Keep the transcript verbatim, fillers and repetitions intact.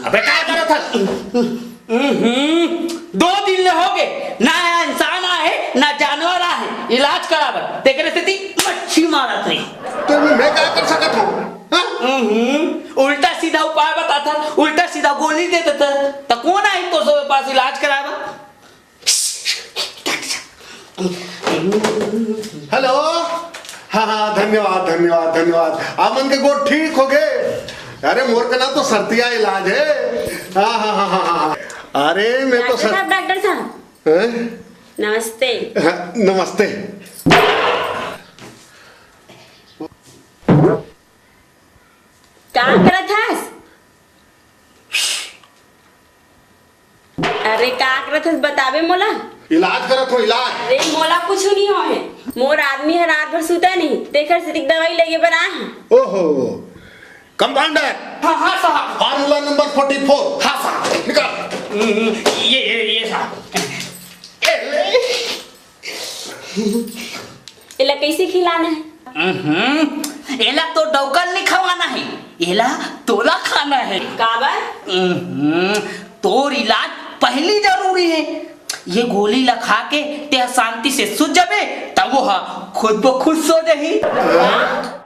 अबे, का करत हस? हम्म, दो दिन ले होगे, ना इंसान आहे, ना जानवर आहे, इलाज कराबर। तेकरे सेती मच्छी मारत रही। तो मैं, मैं का कर सकत हूँ? हाँ? हम्म, उल्टा सीधा उपाय बताथस, उल्टा सीधा गोली दे देथस, त कोन आही तो सोए पास इलाज कराबर? हेलो। हाँ, हाँ, धन्यवाद, धन्यवाद, धन्यवाद। आप मन के गोठ ठीक होगे? अरे, मोर कना तो सरतिया इलाज है। हाँ, हाँ, हाँ, हाँ, हाँ। अरे, मैं तो डॉक्टर सर साहब, डॉक्टर साहब। हैं? नमस्ते। हाँ, नमस्ते। का करत हस? अरे, का करत हस, बताबे मोला। इलाज करत हो, इलाज। अरे, मोला कुछु नहीं होए हे। मोर आदमी ह रात भर सुता नहीं, तेकर सेतिक दवाई लेगे बर आए हंव। ओहो, कंपाउंडर। हाँ, हाँ साहब। फार्मूला नंबर फोर्टी फोर। हाँ साहब। निकाल। हम्म, ये, ये, ये साहब। ए ले। एला कैसे खिलाना है? हम्म, एला तो डौकल नहीं खवाना है, एला तोला खाना है। काबर? हम्म, तोर इलाज पहली जरूरी है। ये गोली ला खा के ते शांति से सुत जाबे, तब वो हा खुद ब खुद सो जाही। हाँ?